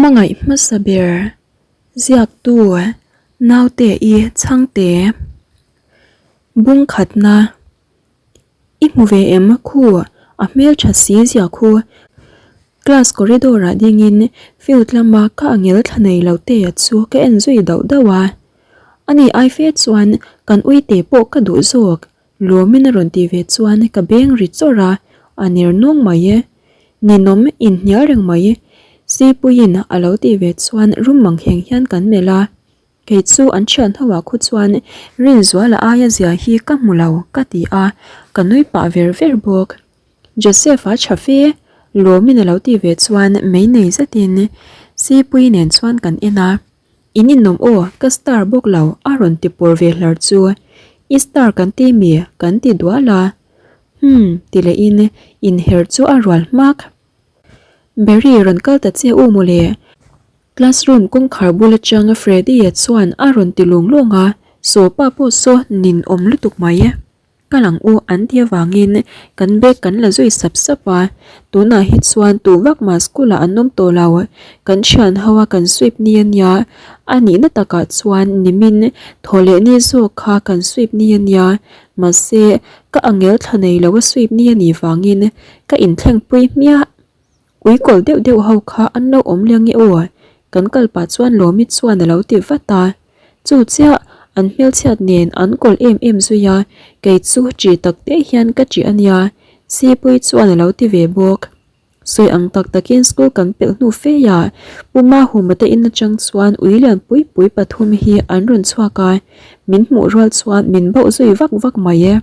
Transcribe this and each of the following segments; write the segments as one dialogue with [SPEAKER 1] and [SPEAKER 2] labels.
[SPEAKER 1] Hmangaih hmasa ber ziaktu naute i chhangte bung khatna i hmu ve em khu a hmeltha si zia khu class corridor ah dingin field lama ka angel thla nei lo te chu ka en zui dauh dauh a ani ai fe chuan kan uite pawh ka duh zawk Lawmin a rawn tih ve chuan ka beng ri chawrh a, a ner nawng mai e. Ninawm inhnial reng mai. Sipuiin a lo tih ve chuan rum mang heng hian kan melh a. Kei chu an thian ho ah khu chuan Rinzuala aia zia hi ka hmu lo ka ti a, ka nui pah ver ver bawk. Joseph-a tha fe Lawmin a lo tih ve chuan mei nei zetin Sipuii nen chuan kan en a. In inawm aw, ka star bawk lo a rawn ti pawr ve hlar chu. I star kan ti mi? Kan ti dual a. Humm ti leh in inher chu a rual hmak. Berry rawn kal ta che u mawle. Classroom kawngkhar bul atang Freddy-a chuan a rawn ti lung lung a, Sawpa pawh saw ninawm lutuk mai. Ka lang u an ti avangin kan bag kan la zui sap sap a, tunah hi chuan tu vak mah school ah an awm tawh lo, kan thian ho a kan sweep ni a nia, a nihna takah chuan nimin thaw leh ni zawk kha kan sweep ni a nia, mahse ka angel thla nei lo a sweep ni a nih vangin ka inthleng pui hmiah. Ui kawl deuh deuh ho kha an lo awm leng e aw, kan kal pah chuan Lawmi chuan a lo ti vat a. Chu chiah, an hmelchhiat nen an kawl em em zui a, kei chu ṭi tak te hian ka ṭi a nia, Sipuii chuan a lo ti ve bawk. Sawi ang tak takin school kan pelh hnu fe a, Pu Mahuma te in atang chuan ui lian pui pui pathum hi an rawn chhuak a, min hmuh rual chuan min bauh zui vak vak mai e.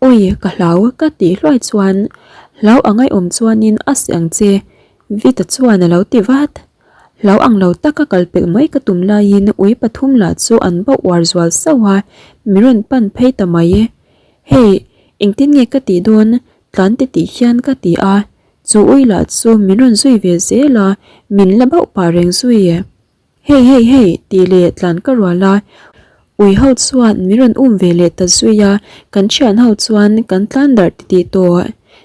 [SPEAKER 1] Awi ka hlau ka tih hluai chuan hlau a ngaihawm chuanin a si ang che Vita chuan a lo ti vat. Hlau ang lo taka kal pelh mai ka tum laiin ui pathum lah chu an bauh uar zual sauh a, mi rawn pan phei ta mai. Hei, engtin nge ka tih dawn tlan ti tih hian ka ti a, chu ui lah chu min rawn zui ve zel a, min la bauh pah reng zui. Hei hei hei tih leh tlan ka rual a, ui ho chuan min rawn um ve leh ta zui a, kan thian ho chuan kan tlan darh ti tih tawh.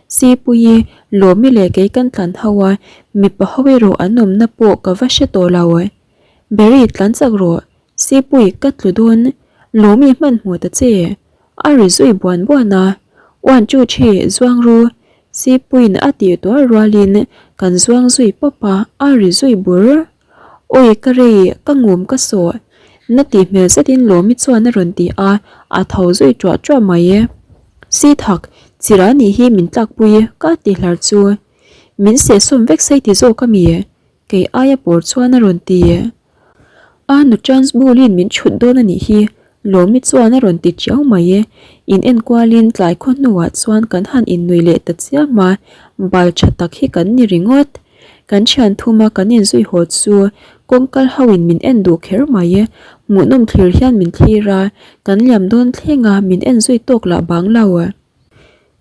[SPEAKER 1] Sipuii, Lawmi leh kei kan tlan ho a, mipa ho erawh an awmna pawh ka va hre tawh lo. Berry tlan chak rawh, Sipui ka tlu dawn, Lawmi hmanhmawh ta che. A ri zui buan buan a, One two three zuang ru, Sipuiin a tih tuar rualin kan zuang zui pawp a, a ri zui bur. Awi ka rei, ka ngum ka sawh. Na tih hmel zetin Lawmi chuan a rawn ti a, a tho zui ṭuah ṭuah mai e. Si thak, chira nih hi min tlakpui ka ti hlar chu. Min sehsawm vek sei ti zawk a mi? Kei aia pawr chuan a rawn ti. A nu chance bulin min chhut dawn a nih hi, Lawmi chuan a rawn ti chiau mai e. In enkualin tlai khaw hnuah chuan kan han innuih leh ta chiam a, bal tha tak hi kan ni ringawt. Kan thian thuma kan inzui haw chu kawngkal hoin min en duh kher mai e. Hmuhnawm thlir hian min thlir a, kan liam dawn thleng a min en zui tawk lah bang lo.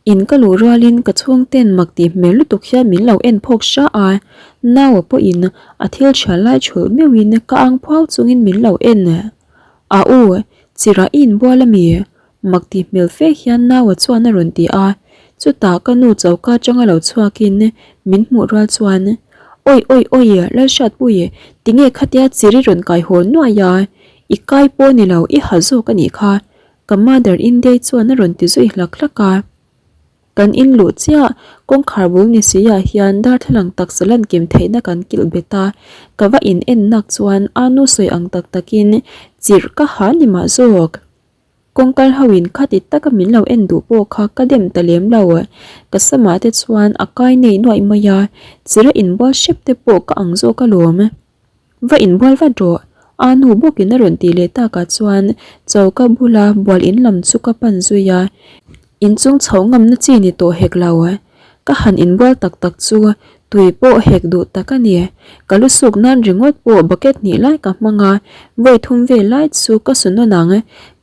[SPEAKER 1] In ka luh rualin ka chhungten mak tih hmel lutuk hian min lo en phawk hra a, naua pawhin a thil thial lai thulh meuhin ka ang phuau chungin min lo en. A u, chirah i inbual ami? Mak tih hmel fe hian naua chuan a rawn ti a, chutah ka nu choka atanga lo chhuakin min hmuh rual chuan, Awi awi awi Lalhriatpui, tinge khatia chir i rawn kai haw nuai a? I kai pawh ni lo, i ha zawk a nih kha, Ka mother in day chuan a rawn ti zui hlak hlak a. Kan in luh chiah, kawngkhar bul ni si ah hian darthlalang taksa lan kim theihna kan kilh bet a, ka va in en nak chuan a nu sawi ang tak tak in chirh ka ha ni mah zawk. Kawngkal ho in khati taka min lo en duh pawh kha ka dem ta lem lo. Ka samah te chuan a kai nei nuaih mai a, chirh a inbual hrep te pawh ka ang zawk alawm. Va inbual vat rawh, a nu bawkin a rawn tih leh takah chuan choka bula bual in lam chu ka pan zui a, inchung chhoh ngamna chi ni tawh hek lo. Ka han inbual tak tak chu tui pawh hek duh tak a ni. Ka lu suk nan ringawt pawh bucket hnih lai ka hmang a, vawi thum vel lai chu ka su nawn ang.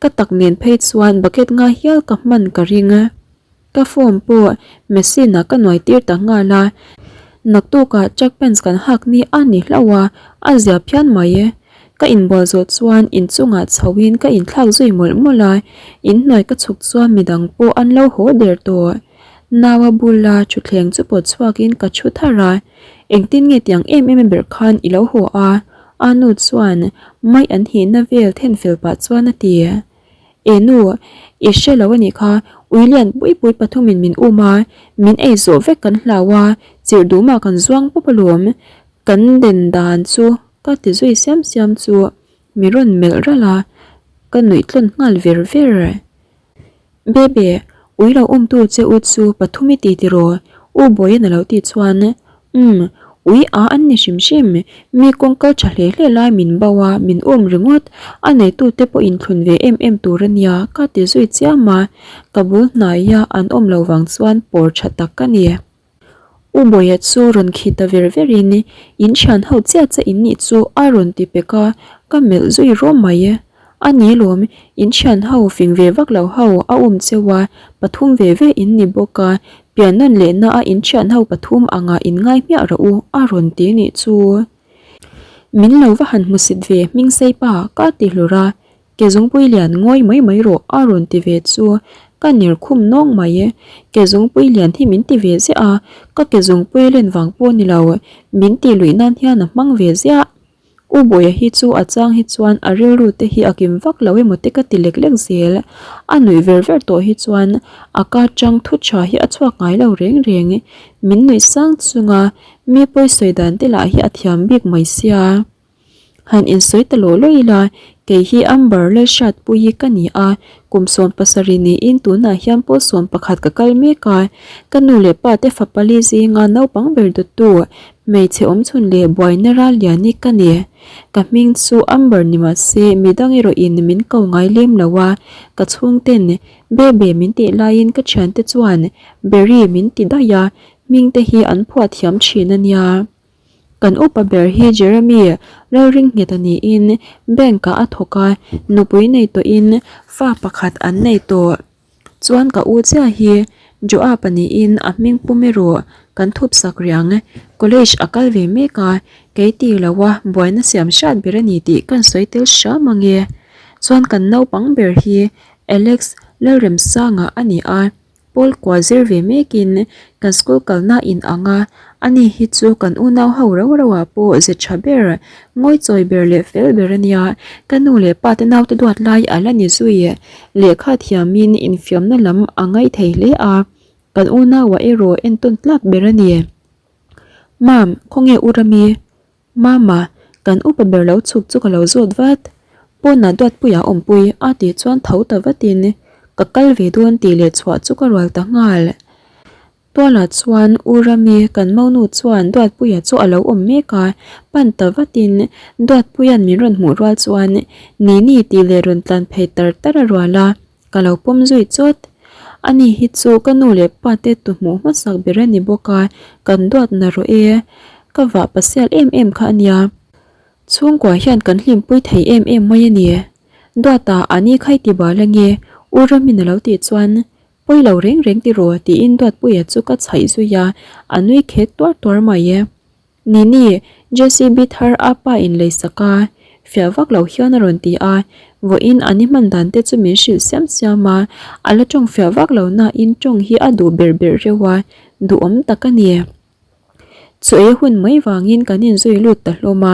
[SPEAKER 1] Ka tak nen phei chuan bucket nga hial ka hman ka ring. Ka phone pawh machine ah ka nuai tir ta nghal a, naktukah track pants kan hak ni a ni hlauh a, a zia phian mai e. Ka inbual zawh chuan inchungah chhoin ka inthlak zui mawlh mawlh a, inhnuai ka chhuk chuan midang pawh an lo haw der tawh. Naua bula thutthleng chu pawt chhuakin ka thu tharh a, Engtin nge tiang em em ber khan i lo haw a? A nu chuan mai an hihna vel then fel pah chuan a ti. E nu, i hre lo a nih kha, ui lian pui pui pathumin min um a, min ei zawh vek kan hlau a, chirh duhmah kan zuang pawp alawm, kan den dan chu ka ti zui siam siam chu mi rawn melh ralh a, ka nuih tlawn nghal ver ver. Bebe, ui lo awmtu che u chu pathum i ti tiraw? U Bawian a lo tih chuan, Umm, ui a an ni hrim hrim, mi kawng kal tha hle hle lai min bo a, min awm ringawt, a neitute pawh inthlun ve em em tur a nia, ka ti zui chiam a, ka bul hnaia an awm lo vang chuan pawr tha tak ka ni. U Bawiha chu rawn khi ta ver ver in, in thian ho chiah che in nih chu a rawn ti pek a, ka melh zui rawm mai. A ni lawm, in thian ho fing ve vak lo ho a um cheu a, pathum ve ve in ni bawk a, pian nawn lehna a in thian ho pathum anga in ngai hmiah rawh u a rawn ti nih chu. Min lo va han hmusit ve hming sei pa ka ti hlur a, Ke zungpui lian ngawi mai mai rawh a rawn ti ve chu ka ner khum nawng mai. Ke zungpui lian hi min ti ve ziah a, ka ke zungpui len vang pawh ni lo, min tih luih nan hian a hmang ve ziah. U Bawiha hi chu a chang hi chuan a rilru te hi a kim vak lo emaw te ka ti lek lek zel. A nuih ver ver tawh hi chuan a ka chang thu tha hi a chhuak ngai lo reng reng. Min nuih sang chunga mi pawi sawi dan te lah hi a thiam bik mai sia. Han insawi ta lawh lawh ila, kei hi Amber Lalhriatpuii ka ni a, kum 17 niin tunah hian pawl 11 ka kal mek a, ka nu leh pa te fa pali zinga naupang ber dawttu hmeichhe awmchhun leh buaina ral liani ka ni. Ka hming chu Amber ni mah se midang erawhin min ko ngai lem lo a, ka chhungten Bebe min tih laiin ka thiante chuan Berry min ti daih a, hming te hi an phuah thiam thin a nia. Kan upa ber hi Jeremy Lalringnghet a niin bank ah a thawk a, nupui nei tawhin fa pakhat an nei tawh. Chuan ka u chiah hi Joab a niin a hming pum erawh kan thup sak riang. College a kal ve mek a, kei ti lo a buaina siam hriat ber a ni tih kan sawi tel hram ange. Chuan kan naupang ber hi Alex Lalremsanga a ni a. Paul kua zir ve mekin kan school kalna in ang a, ani hi chu kan unau ho rau rau ah pawh ze tha ber, ngawi chawi ber leh fel ber a nia, ka nu leh pa te naute duat lai a la ni zui. Lehkha thiamin infiamna lam a ngaih thei hle a, kan unau ah erawh entawn tlak ber a ni. Mam, khawnge u Rami? Mama, kan upa ber lo chhuk chu ka lo zawt vat. Pawnah Duatpuia awmpui a tih chuan tho ta vatin ka kal ve dawn tih leh chhuah chu ka rual ta nghal. Tualah chuan U Rami kan monu chuan Duatpuia chu a lo awm mek a, pan ta vatin Duatpuia'n min rawn hmuh rual chuan Nini tih leh rawn tlan phei tar tar a rual a. Ka lo pawm zui chawt. Ani hi chu ka nu leh pa te tu hmuh hmasak ber a ni bawk a, kan duat na rawh e. Ka vah pasial em em kha a nia. Chhungkua hian kan hlimpui thei em em mai a ni. Duata a ni khai ti bal ange, U Ramin a lo tih chuan, Pawi lo reng reng ti rawh tiin Duatpuia chu ka chhaih zui a, a nui khek tuar tuar mai e. Nini, JCB thar a pa in lei sak a, fiah vak lo hian a rawn ti a, vawiin an i hman dan te chu min hrilh siam siam a, a la tawng fiah vak lo nain tawng hi a duh ber ber reuh a, duhawm tak a ni. Chu ei hun mai vangin kan inzui lut ta hlawm a,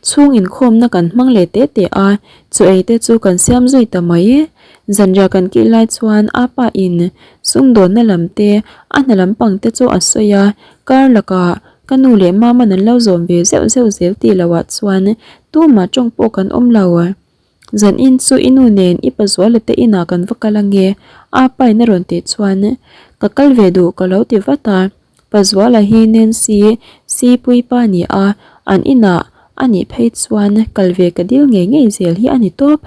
[SPEAKER 1] chhung inkhawmna kan hmang leh teh teh a, chu ei te chu kan siam zui ta mai. Zanriah kan kih lai chuan a pa in sumdawnna lam te, a hna lampang te chu a sawi a, Kar lakah ka nu leh mama'n an lo zawm ve zeuh zeuh zel tih loh ah chuan tumah tawng pawh kan awm lo. Zan in chu i nu nen i pazuala te inah kan va kal ange a pain a rawn tih chuan ka kal ve duh ka lo ti vat a, pazuala hi Nancy Sipuii pa ni a, an inah a nih phei chuan kal ve ka dil ngei ngei zel hi a ni tawp.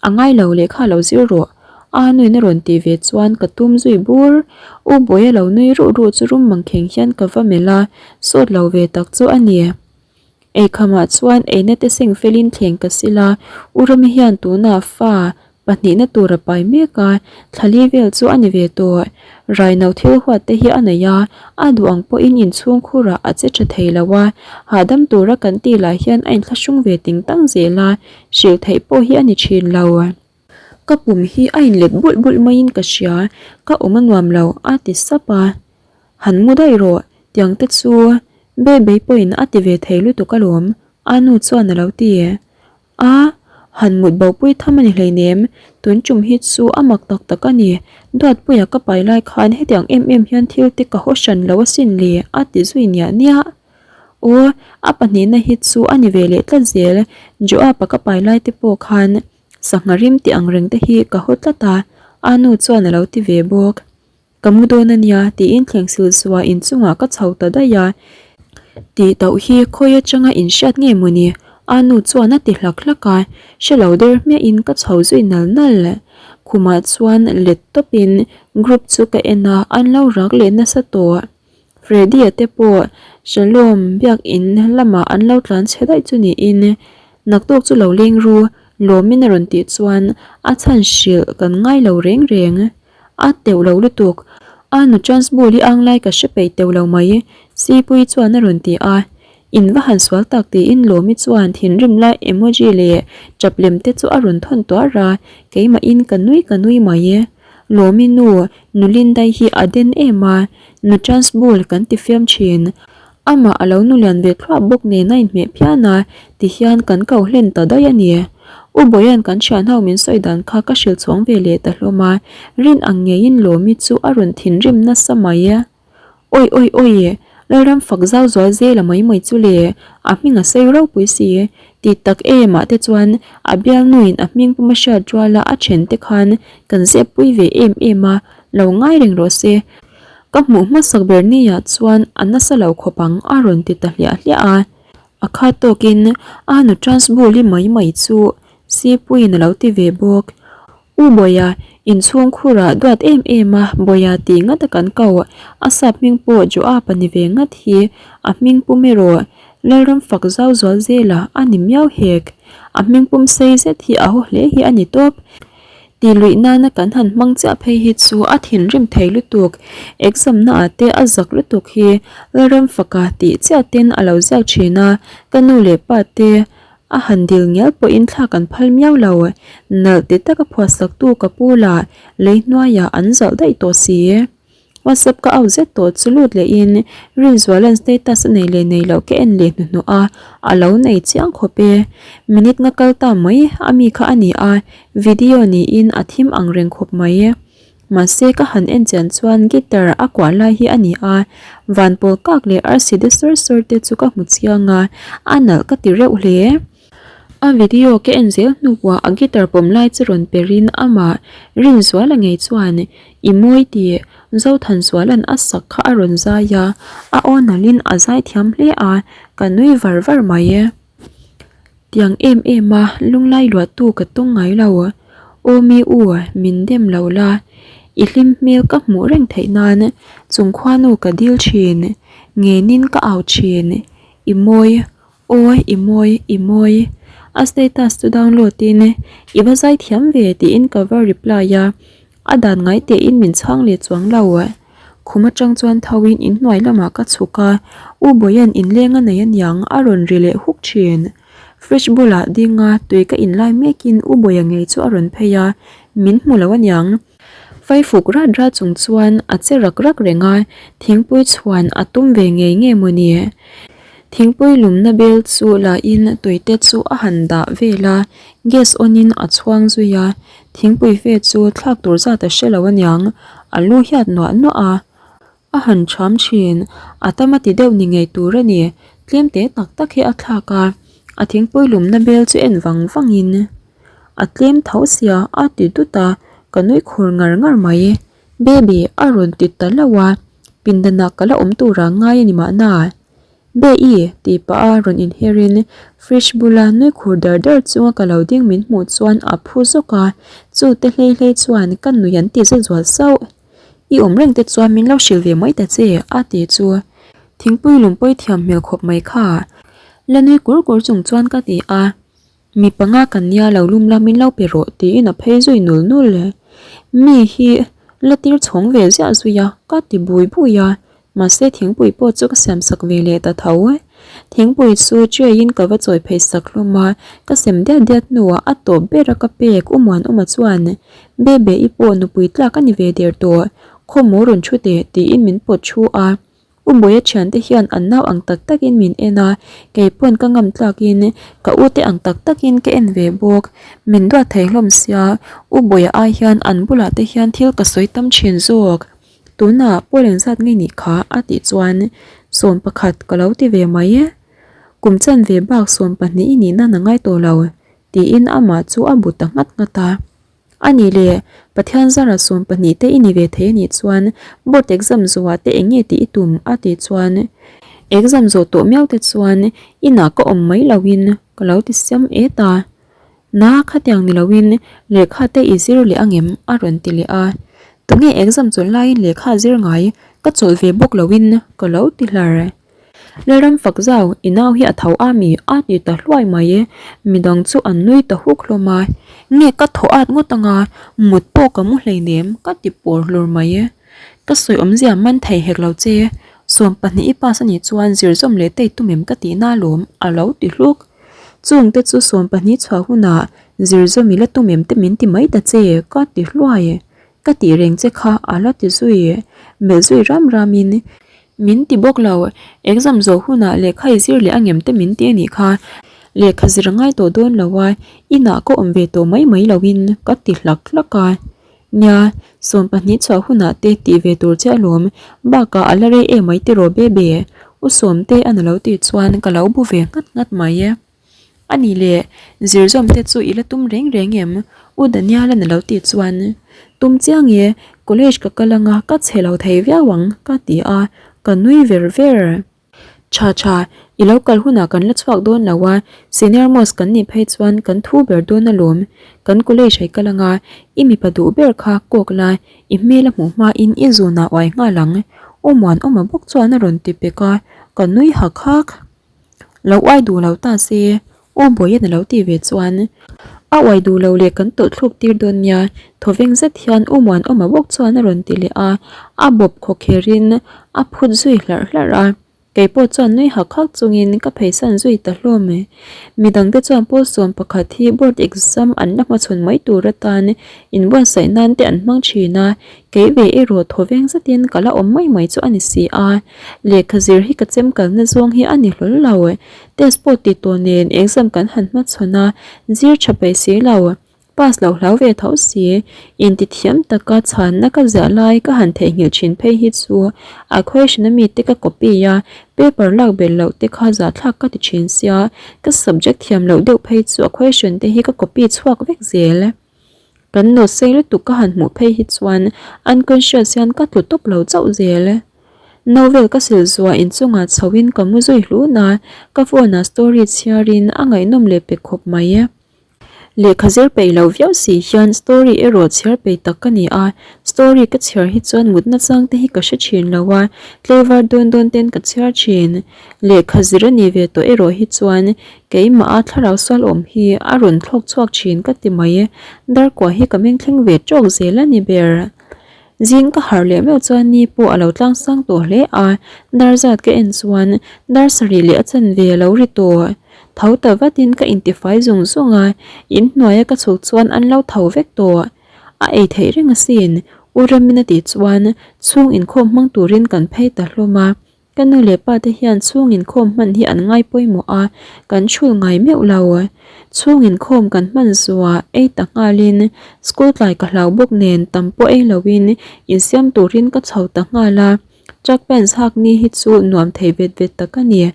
[SPEAKER 1] A ngai lo lehkha lo zir rawh. A nuin a rawn tih ve chuan ka tum zui bur. U Bawiha lo nui ruh ruh chu rum mangkheng hian ka va melh a, sawt lo ve tak chu a ni. Eikhamah chuan eina te seng felin thleng ka sil a, U Rami hian tunah fa pahnihna tur a pai mek a, thlali vel chu a ni ve tawh. Raino thil huat te hi a nei a, a duh ang pawhin inchhungkhurah a che tha thei lo a, hahdam tura kan tih lah hian a inthlahrung ve ting tang zel a, Hrilh theih pawh hi a ni thin lo. Ka pum hi a inlet bulh bulh maiin ka hria, ka awm a nuam lo a ti sap a. Han mu daih rawh, tiang te chu Bebei pawhin a ti ve thei lutuk alawm, a nu chuan a lo ti. A, han mut bopui tham a ni hleinem, tun tum hi chu a mak tak tak a ni, Duatpuia ka pai lai khan hetiang em em hian thil te ka haw hran lo asin le a ti zui niah niah. Aw, a pahnihna hi chu a ni ve leh tlat zel, Joab-a ka pai lai te pawh khan sangha rim tih ang reng te hi ka haw tlat a, a nu chuan a lo ti ve bawk. Ka mu dawn a nia tiin thleng sil zuah inchungah ka chho ta daih a, tih tauh hi khawi atanga inhriat nge maw ni? A nu chuan a ti hlak hlak a, hre lo der hmiahin ka chho zui nal nal. Khumah chuan let tawpin group chu ka en a, an lo rak leh nasa tawh. Freddy-a te pawh Shalom biakin lamah an lo tlan chhe daih chu niin, Naktuk chu lo leng ru, Lawmin a rawn tih chuan a chhan hrilh kan ngai lo reng reng. A teuh lo lutuk. A nu chance bul i ang lai ka hre peih teuh lo mai, Sipuii chuan a rawn ti a. In va han sual tak tiin Lawmi chuan thinrim lai emoji leh tap lem te chu a rawn thawn tuar a, keimahin ka nui ka nui mai. Lawmi nu, nu Lindai hi a den em a, nu chance bul kan ti fiam thin. Amah a lo nu lian ve thluah bawk nen a inhmeh phian a, tihian kan ko hlen ta daih a ni. U Bawia'n kan thian ho min sawi dan kha ka hrilh chhuang ve leh ta hlawm a, rin ang ngeiin Lawmi chu a rawn thinrim nasa mai. Awi awi awi, Lalram fak zau zual zel a mai mai chu le, a hming a sei ropui si. Ti tak em ah te chuan a bialnuin a hming puma hriat ruala a then te khan kan zep pui ve em em a, lo ngai reng rawh se. Ka hmuh hmasak ber ni ah chuan a nasa lo khawp ang a rawn ti ta hliah hliah a. A khat tawkin a nu Transbuli mai mai chu Sipuiin a lo ti ve bawk. U Bawiha, inchhung khurah duat em em a Bawiha tih ngat a kan ko. A sap hming pawh Joab a ni ve ngat hi a hming pum erawh Lalram fak zau zual zela a ni miau hek. A hming pum sei zet hi a haw hle hi a ni tawp. Ti luih nana kan han hmang chiah phei hi chu a thinrim thei lutuk, exam na ah te a zak lutuk hi Lalramfaka tih chiah ten a lo ziak thin a, ka nu leh pa te a han dil ngial pawhin thla kan phal miau lo, nalh ti taka phuahsak tu ka pu lah lei hnuaiah an zalh daih tawh si. WhatsApp ka out zet tawh chu lut lehin Rinzuala'n status a nei leh nei loh ka en leh hnuhnawh a, a lo nei chiang khawp e. Minute nga kal ta mai a mi kha a ni a, video niin a thim ang reng khawp mai. Mahse ka han en chian chuan guitar a kuah lai hi a ni a, van pawl kak leh arsi de sawr sawr te chu ka hmu chiang a, a nalh ka ti reuh hle. A video ka en zel hnuah a guitar pawm lai chu rawn per in amah Rinzuala ngei chuan I mawi tih Zothanzuala'n a sak kha a rawn zai a, a aw nalhin a zai thiam hle a, ka nui var var mai. Tiang em em a lunglai luahtu ka tawng ngai lo. Aw mi u, min dem lo la, i hlim hmel ka hmuh reng theih nan chung khuanu ka dil thin, ngenin ka au thin, I mawi Awi i mawi, i mawi. A status chu download in i va zai thiam ve tiin ka va reply a, a dan ngai tein min chhang leh chuang lo. Khum atang chuan tho in inhnuai lamah ka chhuk a, U Bawia'n inleng a nei aniang a rawn ri leh huk thin. Fridge bulah ding a tui ka in lai mekin U Bawia ngei chu a rawn phei a, min hmu lo aniang. Faifuk rat rat chung chuan a che rak rak reng a, thingpui chhuan a tum ve ngei nge maw ni? Thingpui lumna bel chu la in tui te chu a han dah vel a, gas on in a chhuang zui a, thingpui fe chu thlak tur zat a hre lo aniang, a lu hiat nuah nuah a. A han ṭham ṭhin, a tam a ti deuh ni ngei tur a ni, tlem te tak tak hi a thlak a, a thingpui lumna bel chu en vang vang in a tlem tho sia a ti dut a, ka nui khur ngar ngar mai. Baby a rawn ti ta lo a, pindanah ka la awm tur ah ngai a ni mahna. Be-i tih pah a rawn inher in fridge bula nui khur dar dar chunga ka lo ding min hmuh chuan a phu zawk a, chu te hlei hlei chuan ka nui an ti zet zual sauh. I awm reng te chuan min lo hrilh ve mai ta che a ti chu thingpui lum pawi thiam hmel khawp mai kha. La nui kur kur chung chuan ka ti a, Mi panga kan nia lo lum la min lo pe rawh tiin a phei zui nul nul. Mi hi la tir chhawng ve ziah zui a ka ti bui bui a. Mahse thingpui pawh chu ka siam sak ve leh ta tho. Thingpui chu tray in ka va chawi phei sak hlawm a, ka sem diat diat hnuah a tawp ber a ka pek U Muanawma chuan Bebe i pawh nupui tlak a ni ve der tawh, khawmaw rawn thu teh tiin min pawt thu a. U Bawiha thiante hian an nau ang tak takin min en a, kei pawn ka ngam tlakin ka u te ang tak takin ka en ve bawk. Min duat thei hlawm sia, U Bawiha ai hian an bulah te hian thil ka sawi tam thin zawk. Tunah pawl engzat nge nih kha a tih chuan 11 ka lo ti ve mai e. Kum chanve bak 12 i nih nan a ngai tawh lo tiin amah chu a bu ta nghat nghat a. A nih le, Pathian zara 12 te i ni ve thei a nih chuan board exam zawhah te eng nge tih i tum a tih chuan exam zawh tawh miau te chuan inah ka awm mai loin ka lo ti siam et a. Na khatiang ni loin lehkha te i zir leh angem a rawn ti leh a. Tunge exam chawlh laiin lehkha zir ngai ka chawlh ve bawk loin ka lo ti hlar. Lalram fak zau, i nau hi a tho a mi? a ti ta hluai mai e. Midang chu an nui ta huk hlawm a. Nge ka thaw at ngawt anga, mut pawh ka mu hleinem ka ti pawr hlur mai e. Ka sawi awmzia man thei hek lo che, 12 i pass a nih chuan zir zawm leh tei tum em ka tihna alawm a lo ti hluk. Chung te chu 12 chhuah hunah zir zawm i la tum em te min ti mai ta che ka ti hluai e. Ka tih reng che kha a la ti zui melh zui ram ramin Min ti bawk lo, exam zawh hunah lehkha i zir leh a ngem te min ti a nih kha. Lehkha zir a ngai tawh dawn lo a, inah ka awm ve tawh mai mai loin ka ti hlak hlak a. Nia, 12 chhuah hunah te tih ve tur che alawm, bakah a la rei em mai tiraw Bebe? U Sawmte a na lo tih chuan ka lo bu ve nghat nghat mai. A nih leh, zirzawm te chu i la tum reng reng em? U Daniel-a'n a lo tih chuan, Tum chiang e, college ka kal anga ka chhe lo thei viau ang, ka ti a, ka nui ver ver. Tha tha, i lo kal hunah kan la chhuak dawn lo a, senior most kan nih phei chuan kan thu ber dawn alawm. Kan college ai kal anga, i mipa duh ber kha kawk la, i hmel a hmuh hmain i zunah uai nghal ang, U Muanawma bawk chuan a rawn ti pek a, ka nui hak hak. Lo uai duh lo ta se, U Bawia'n a lo tih ve chuan a uai duh lo leh kan tawlh thluk tir dawn nia, thawveng zet hian U Muanawma bawk chuan a rawn ti leh a, a bawp khawkherin a phut zui hlarh hlarh a, kei pawh chuan nui hak hak chungin ka pheisan zui ta hlawm. Midangte chuan pawl 11 hi board exam an la hmachhawn mai tur atan inbuatsaih nan te an hmang thin a, kei ve erawh thawveng zetin ka la awm mai mai chu a ni si a. Lehkha zir hi ka chem kalna zawng hi a ni hlawl lo. Test pawh ti tawh nen exam kan han hmachhawn a, zir tha peih si lo, pass lo hlau ve tho si. Inti thiam taka chhanna ka ziah lai ka han theihnghilh thin phei hi chu a question a mite ka copy a, paper lak belh loh te kha zahthlak ka ti thin sia, ka subject thiam loh deuh phei chu a question te hi ka copy chhuak vek zel. Kan note sei lutuk ka han hmuh phei hi chuan unconscious hian ka tlu tawp lo chauh zel. Novel ka sil zuah inchungah chhoin ka mu zui hlun a, ka phone ah story chhiarin a ngaihnawm leh pe khawp mai. Lehkha zir peih loh viau si hian story erawh chhiar peih tak ka ni a, story ka chhiar hi chuan mutna chang te hi ka hre thin lo a, tleivar dawn dawn ten ka chhiar thin. Lehkha zir a nih ve tawh erawh hi chuan keimah a thlarau sual awm hi a rawn thlawk chhuak thin ka ti mai. Darkua hi ka meng thleng ve tawk zel a ni ber. Zing ka harh leh meuh chuan ni pawh a lo tlang sang tawh hle a, dar zat ka en chuan dar sarih leh a chanve a lo ri tawh. Tho ta vatin ka intifai zung zung a, inhnuaia ka chhuk chuan an lo tho vek tawh. A ei theih reng asin, U Remina tih chuan chhung inkhawm hmang turin kan phei ta hlawm a. Ka nu leh pa te hian chhung inkhawm hman hi an ngai pawimawh a, kan chhul ngai meuh lo. Chhung inkhawm kan hman zuah ei ta nghalin school tlai ka hlau bawk nen tam pawh ei loin insiam turin ka chho ta nghal a, truck pants hak ni hi chu nuam thei vet vet tak a ni.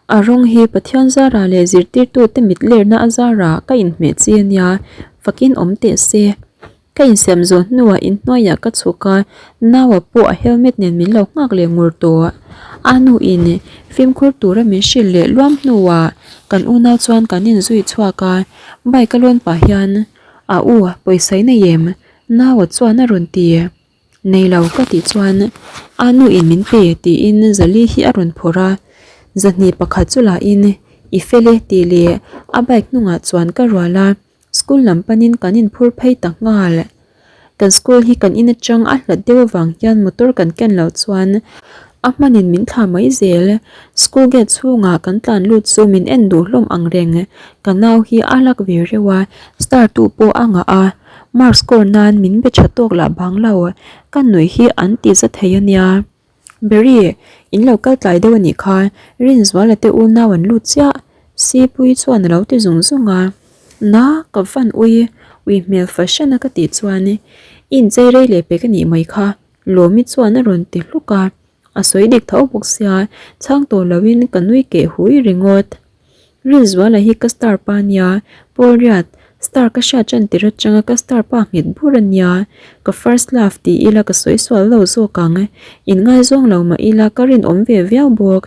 [SPEAKER 1] A rawng hi Pathian zarah leh zirtirtute mit lerna a zarah ka inhmeh chi a nia, fakin awm teh se. Ka insiam zawh hnuah inhnuaiah ka chhuk a, naua pawh a helmet nen min lo nghak leh ngur tawh. A nuin fimkhur tura min hrilh leh luam hnuah kan unau chuan kan inzui chhuak a, bike a lawn pah hian, A u, pawisa i nei em? Naua chuan a rawn ti. Nei lo ka tih chuan, A nuin min pe tiin Zali hi a rawn phawrh a, zahnih pakhat chu lahin, I fel e tih leh a bike hnungah chuan ka rual a. School lam panin kan inphur phei ta nghal. Kan school hi kan in atang a hlat deuh avang hian motor kan ken loh chuan A hmanin min thla mai zel. School gate chhungah kan tlan lut chu min en duh hlawm ang reng. Ka nau hi a lak ve reuh a, star tu pawh a ngah a. Mark score nan min be tha tawk lah bang lo. Ka nuih hi an ti za thei a nia. Berry, in lo kal tlai deuh a nih kha, Rinzuala te unau an lut chiah. Sipui chuan a lo ti zung zung a. Na, ka van ui, ui hmel fahran a ka tih chuan i inchei rei leh pek a nih mai kha. Lawmi chuan a rawn ti hluk a, a sawi dik tho bawk sia, chhang tawh loin ka nui keh hui ringawt. Rinzuala hi ka star pa nia, Paul Riat, star ka hriat tan tir atanga ka star pa nghet bur a nia, ka first love ti ila ka sawi sual lo zawk ang, inngaizawng lo mah ila ka rinawm ve viau bawk.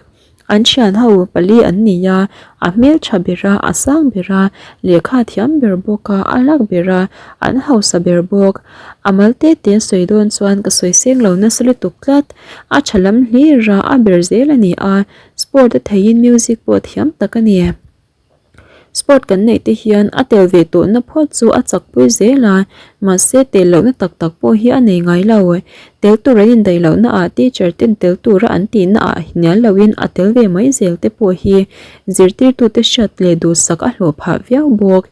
[SPEAKER 1] An thian ho pali an ni a, a hmeltha ber a, a sang ber a, lehkha thiam ber bawk a, a lak ber a, an hausa ber bawk. A mal te te sawi dawn chuan ka sawi seng lo nasa lutuk tlat. A tha lam hlir a, a ber zel a ni a, sport a theiin music pawh thiam tak a ni. Sport kan neih te hian a tel ve tawhna phawt chu a chakpui zel a, mahse tel lohna tak tak pawh hi a nei ngai lo. Tel tur an indaih lohna ah teacher ten tel tura an tihna ah hnial loin a tel ve mai zel te pawh hi zirtirtute hriat leh duhsak a hlawh phah viau bawk.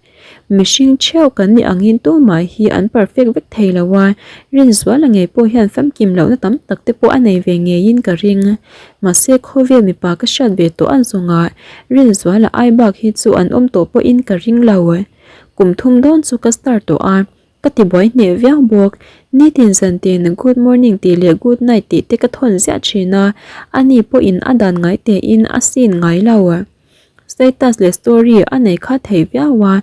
[SPEAKER 1] Mihring theuh kan nih angin tumah hi an perfect vek thei lo a, Rinzuala ngei pawh hian famkim lohna tam tak te pawh a nei ve ngeiin ka ring. Mahse khawvel mipa ka hriat ve tawh a zawngah Rinzuala ai bak hi chu an awm tawh pawhin ka ring lo. Kum thum dawn chu ka star tawh a, ka ti buai hneh viau bawk. Nitin zantin good morning tih leh good night tih te ka thawn ziah thin a, ani pawhin a dan ngai tein a sin ngai lo. Status leh story a nei kha thei viau a,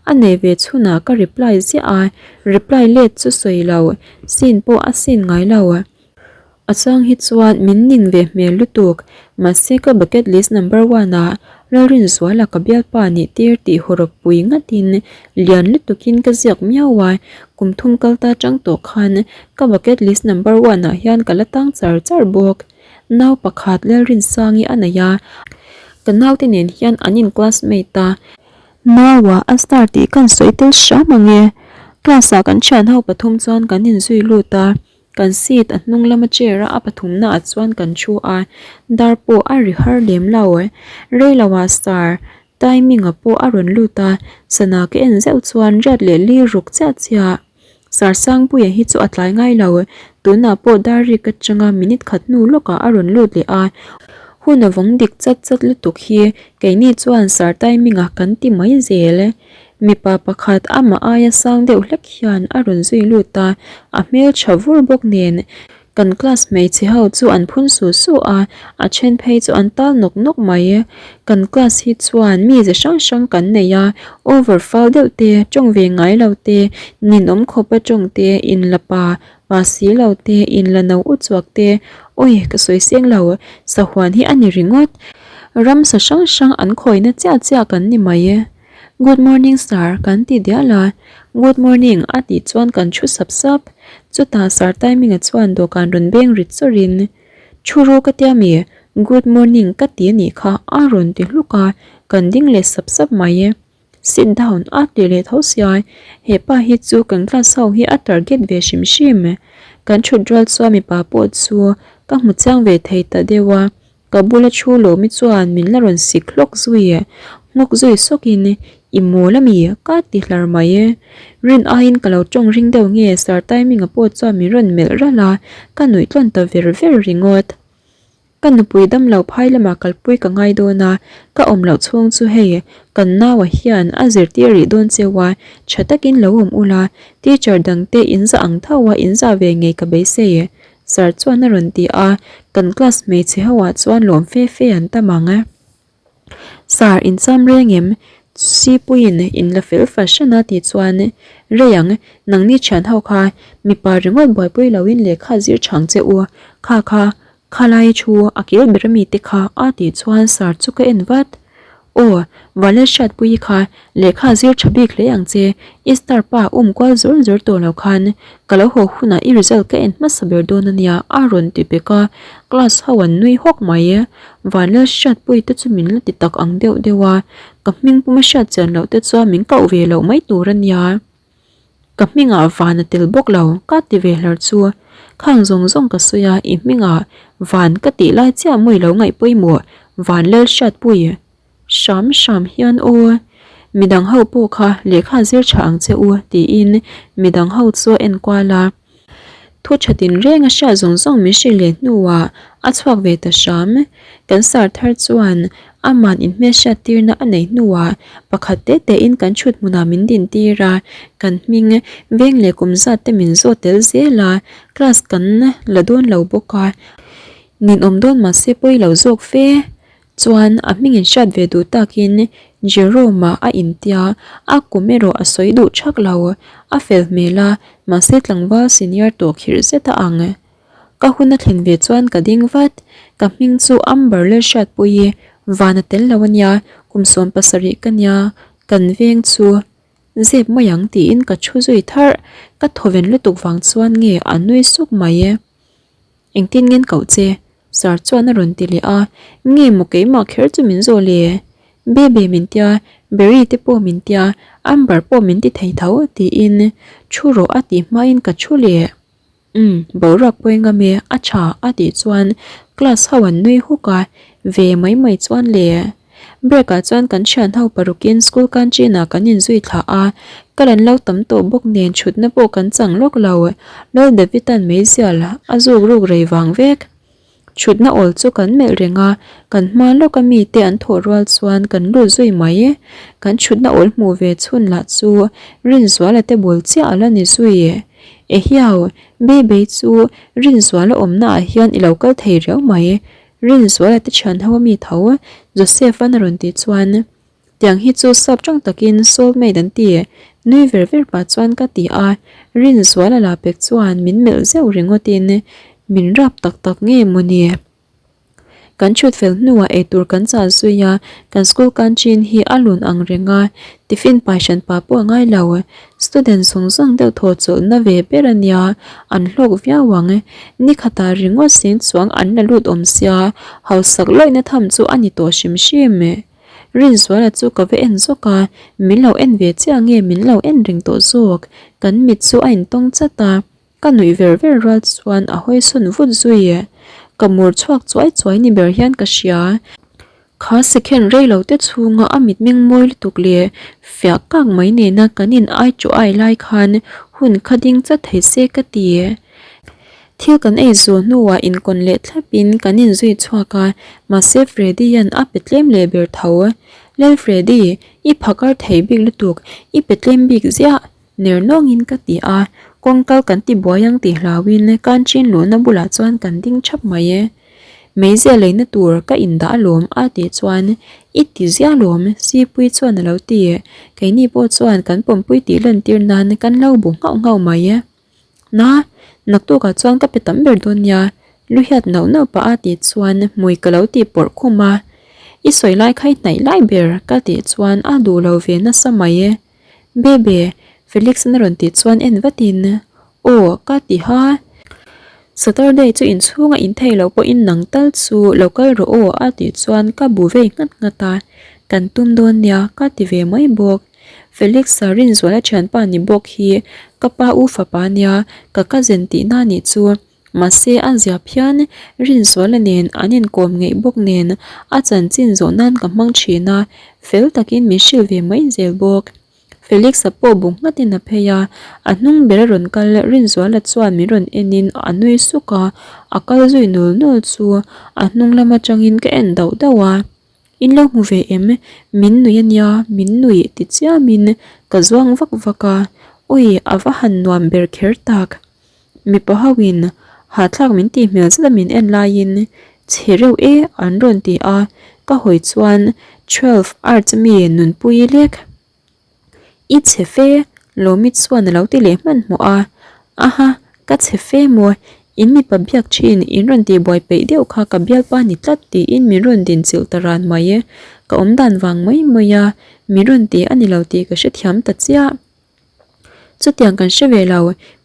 [SPEAKER 1] a nei ve chhunah ka reply ziah a, reply let chu sawi lo, sin pawh a sin ngai lo. A chang hi chuan min ning ve hmel lutuk, mahse ka bucket list number one ah Lalrinzuala ka bialpa nih tir tih hawrawp pui ngatin lian lutukin ka ziak miau a, kum thum kal ta chang tawh khan ka bucket list number one ah hian ka la tang char char bawk. Nau pakhat Lalrinsangi a nei a, ka naute nen hian an in classmate a, Naua a star tih kan sawi tel hram ang e. Class ah kan thian ho pathum chuan kan inzui lut a, kan seat a hnung lama chair a a pathumna ah chuan kan thu a, dar pawh a ri har lem lo. Reiloah star timing a pawh a rawn lut a, sana ka en zeuh chuan riat leh li ruk chiah chiah. Sarsangpuia hi chu a tlai ngai lo, tunah pawh dar rik atanga minute khat hnu lawkah a rawn lut leh a, hun a vawng dik chat chat lutuk hi keini chuan sar timing-a kan ti mai zel. Mipa pakhat amah aia sang deuh hlek hian a rawn zui lut a, a hmeltha vur bawk nen Kan class hmeichhe ho chu an phun su su a, a then phei chu an tal nawk nawk mai. Kan class hi chuan mi ze hrang hrang kan nei a, over fal deuh te, tawng ve ngai lo te, ninawm khawpa tawng te, inla pa pa si lo te, inla no u chuak te, awi ka sawi seng lo, sahuan hi a ni ringawt. Ramsa hrang hrang an khawina chiah chiah kan ni mai. Good morning sir kan ti dial a, Good morning a tih chuan kan thu sap sap. Chutah sir Taiminga chuan dawhkan rawn beng rit chawrhin, Thu ru ka tia mi, good morning ka ti anih kha a rawn ti hluk a, kan ding leh sap sap mai. Sit down a ti leh tho sia, hepa hi chu kan class ho hi a target ve hrim hrim. Kan thut rual chuan mipa pawh chu ka hmu chiang ve thei ta deuh a, Ka bula thu Lawmi chuan min la rawn sik hlawk zui e, nghawk zui sawkin i mawl a mi? ka ti hlar mai e. Rin aiin ka lo tawng ring deuh nge Sir Timing-a pawh chuan min rawn melh ralh a, ka nuih tlawn ta ver ver ringawt. Ka nupui damlo phai lamah kalpui ka ngai dawn a, ka awm loh chhung chu hei kan naua hian a zirtir rih dawn cheu a, tha takin lo awm ula, teacher dangte in zah ang tho a in zah ve ngei ka beisei e. Sir chuan a rawn ti a, kan class hmeichhe ho ah chuan lawm fe fe an tam ang. Sir, in cham reng em? Sipuiin in la fel fahran a tih chuan, Rei ang, nangni thian ho kha mipa ringawt buaipui loin lehkha zir chhang che u, kha kha, khalai thu a kil ber ami te kha a tih chuan sir chu ka en vat. Aw, Vanlalhriatpuii kha lehkha zir tha bik hle ang che, i star pa um kual zawr zawr tawh lo khan ka lo haw hunah i result ka en hmasa ber dawn a nia a rawn ti pek a, class ho an nui hawk mai. Vanlalhriatpuii te chu min la ti tak ang deuh deuh a, ka hming puma hriat chian loh te chuan min koh ve loh mai tur a nia. Ka hmingah van a tel bawk lo, ka ti ve hlar chu. Khang zawng zawng ka sawi a, i hmingah van ka tih lai chiah mawi lo ngaih pawimawh van lal hriatpui hram hram hian aw. Midang ho pawh kha lehkha zir tha ang che u tiin midang ho chu a enkual a. Thu tha tinreng a hriat zawng zawng min hrilh leh hnuah a chhuak ve ta hram. Kan sar thar chuan aman inhmelhriat tirna a neih hnuah pakhat te tein kan thut hmunah min din tir a, kan hming veng leh kum zat te min zawt tel zel a, class kan la dawn lo bawk a, ninawm dawn mahse pawi lo zawk fe. Chuan a hming in hriat ve duh takin Jerome-a a intia, a kum erawh a sawi duh thak lo. A fel hmel a, mahse tlangval senior tawh khirh zet a ang. Ka hun a thlen ve chuan ka ding vat. Ka hming chu Amber Lalhriatpuii, van a tel lo ania, kum 17 ka nia, kan veng chu zep mai ang tiin ka thu zui tharh. Ka thawven lutuk vang chuan nge a nui suk mai. Engtin ngen koh che? Sir chuan a rawn ti leh a, Nge maw keimah kher chu min zawh le? Bebe min tia, Berry te pawh min tia, Amber pawh min ti thei tho tiin thu rawh a tih hmain ka thu leh. Umm, boruak pawi ngam e, a tha a tih chuan class ho an nui huk a, ve mai mai chuan le. Break ah chuan kan thian ho parukin school canteen ah kan inzui thlah a, kal an lo tam tawh bawk nen thutna pawh kan chang lawk lo. Lal David-a'n meizial a zuk ruk rei vang vek. Thutna awl chu kan melh reng a, kan hma lawka mite an thawh rual chuan kan lut zui mai. Kan thutna awl hmuh ve chhun lah chu Rinzuala te bul chiah a la ni zui. Ehiau, Baby chu Rinzuala awmna ah hian i lo kal thei riau mai. Rinzuala te thian ho a mi tho Joseph-a'n a rawn tih chuan, Tiang hi chu sap tang takin soul mate an ti, nui ver ver pah chuan ka ti a, Rinzuala lah pek chuan min melh zeuh ringawtin min rap tak tak nge maw ni? Kan chhut fel hnuah eitur kan chah zui a, kan school canteen hi a lun ang reng a, tiffin pai hran pah pawh a ngai lo. Student zawng zawng deuh thaw chawlhna ve ber a nia, an hlawk viau ang. Ni khatah ringawt seng chuang an la lut awm sia, hausak lawihna tham chu a ni tawh hrim hrim. Rinzuala chu ka va en zawk a, min lo en ve chiah nge min lo en reng tawh zawk, kan mit chu a intawng chat a, ka nuih ver ver rual chuan a hawi sawn vut zui. Ka mur chhuak chuai chuai ni ber hian ka hria. Kha second rei lo te chhunga a mitmeng mawi lutuk leh fiah kak mai nena kan in ai chu ai lai khan hun kha ding chat thei se ka ti. Thil kan ei zawh hnuah inkawn leh thlapin kan inzui chhuak a, mahse Freddy hian a pe tlem leh ber tho. Lal Freddy, i phakar thei bik lutuk, i pe tlem bik ziah. Ner nawngin ka ti a, kawngkal kan ti buai ang tih hlauin Kanchin luhna bulah chuan kan ding thap mai e. Meizia leina tur ka indah alawm a tih chuan i ti ziah alawm Sipui chuan a lo ti. Keini pawh chuan kan pawmpui tih lantir nan kan lo bu nghauh nghauh mai e. Na, naktukah chuan ka pe tam ber dawn nia lu hiat nauh nauh pah a tih chuan hmui ka lo tih pawrh khum a. I sawi lai kha i hnaih lai ber ka tih chuan a duh lo ve nasa mai e. Bebe, Felix-an a rawn tih chuan en vatin, Aw, ka ti ha. Saturday chu inchhunga in thei loh pawhin nang tal chu lo kal rawh aw a tih chuan ka bu vei nghat nghat a, kan tum dawn nia ka ti ve mai bawk. Felix-a Rinzuala thianpa ni bawk hi ka pa u fapa nia ka cousin tihna nih chu. Mahse a zia phian, Rinzuala nen an inkawm ngeih bawk nen a chanchin zawh nan ka hmang thin a, fel takin min hrilh ve mai zel bawk. Felix-a pawh bu nghatin a phei a, a hnung ber a rawn kal Rinzuala chuan min rawn enin a nui suk a, a kal zui nul nul chu a hnung lam atangin ka en dauh dauh a. In lo hmu ve em? Min nui a nia, min nui ti chiamin ka zuang vak vak a, awi a va han nuam ber kher tak. Mipa ho in hahthlak min tih hmel zet a min en laiin chhe reuh e an rawn ti a, ka hawi chuan 12 arts mi nunpui lek. I chhe fe Lawmi chuan a lo ti leh hmanhmawh a, aha ka chhe fe maw in mipa biak thin in rawn tih buai peih deuh kha ka bialpa ni tlat tiin min rawn din chilh ta ran mai e, ka awmdan vang mai mai a min rawn ti a ni lo tih ka hrethiam ta chiah. Chutiang kan hre ve lo,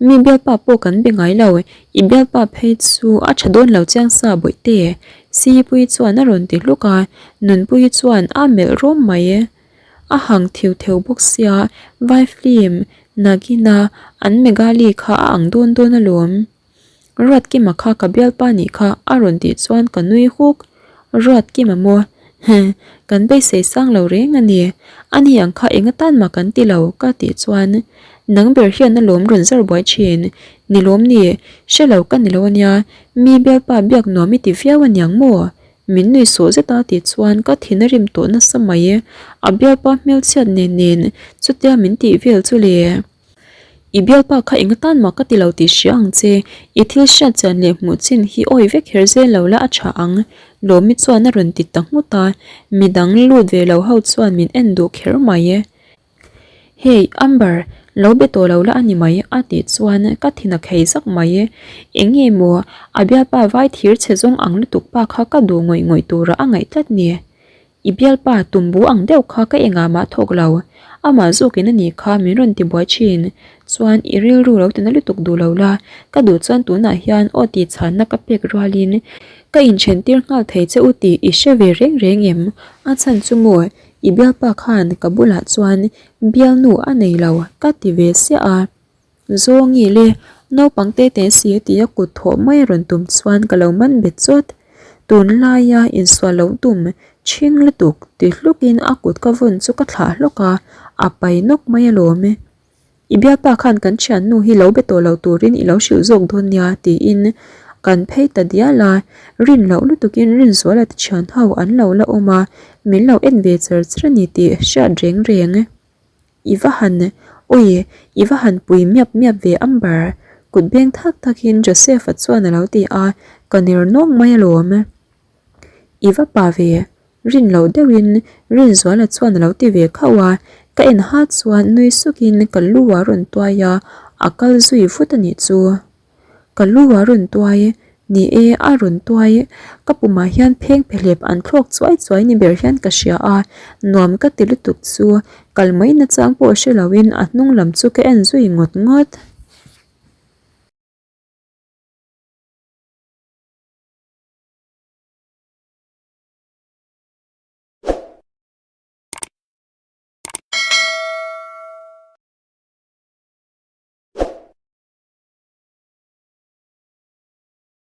[SPEAKER 1] mi bialpa pawh kan be ngai lo, i bialpa phei chu a tha dawn lo chiang sa bawihte, Sipuii chuan a rawn ti hluk a, Nunpuii chuan a melh rawm mai. A hang theu theu bawk sia, vai film Nagina an Megali kha a ang dawn dawn alawm. Ruatkima kha ka bialpa nih kha a rawn tih chuan ka nui huk. Ruatkima maw? Heh, kan beisei sang lo reng a ni. Ani ang kha eng atan mah kan ti lo ka tih chuan nang ber hian a lawm rawn zar buai thin. Ni lawm ni, hre lo ka ni lo a nia, mi bialpa biak nuam i ti viau a niang maw? Min nui sawh zet a tih chuan ka thin a rim tawh nasa mai. A bialpa hmelchhiat nen nen chutia min tih vel chu le. I bialpa kha eng atan mah ka ti lo tih hria ang che, i thil hriat chian leh hmuh chin hi awi vek her zel lo la a tha ang, Lawmi chuan a rawn ti ta nghut a, midang lut ve lo ho chuan min en duh kher mai. Hey, Amber, lo be tawh lo la a ni mai a tih chuan ka thin a khei zak mai. Eng nge maw, a bialpa vai thir chhe zawng ang lutuk pa kha ka duh ngawih ngawih tura a ngaih tlat ni. I bialpa tumbu ang deuh kha ka engah mah thawk lo, amah zawkin a nih kha min rawn ti buai thin. Chuan i rilru lo tina lutuk duh lo la, ka duh chuan tunah hian aw tih chhanna ka pek rualin ka inthen tir nghal thei che u tih i hre ve reng reng em? A chhan chu maw i bialpa khan ka bulah chuan bialnu a nei lo ka ti ve siah a. Zawngi le, naupang te te si a ti a kut thawh mai a rawn tum chuan ka lo man bet chawt. Tunlaia insual lo tum ṭhing lutuk ti hlukin a kut ka vawn chu ka thlah hlawk a, a pai nawk mai alawm. I bialpa khan kan ṭhiannu hi lo be tawh lo turin i lo hrilh zawk dawn nia tiin kan phei ta dial a, rin loh lutukin Rinzuala te ṭhian ho an lo la awm a, min lo en ve char char a ni tih hriat reng reng. I va han, ui, i va han pui miap miap ve Amber, kut beng thak thakin Joseph-a chuan a lo ti a, ka ner nawng mai alawm. I va pa ve, rin loh deuhin Rinzuala chuan a lo ti ve khauh a, ka en hat chuan nui sukin ka lu a rawn tuai a, a kal zui vut a nih chu. Ka lu a rawn tuai, ni e a rawn tuai, ka pumah hian pheng phehlep an thlawk chuai chuai ni ber hian ka hria a, nuam ka ti lutuk chu kal mai nachang pawh hre loin a hnung lam chu ka en zui ngawt ngawt.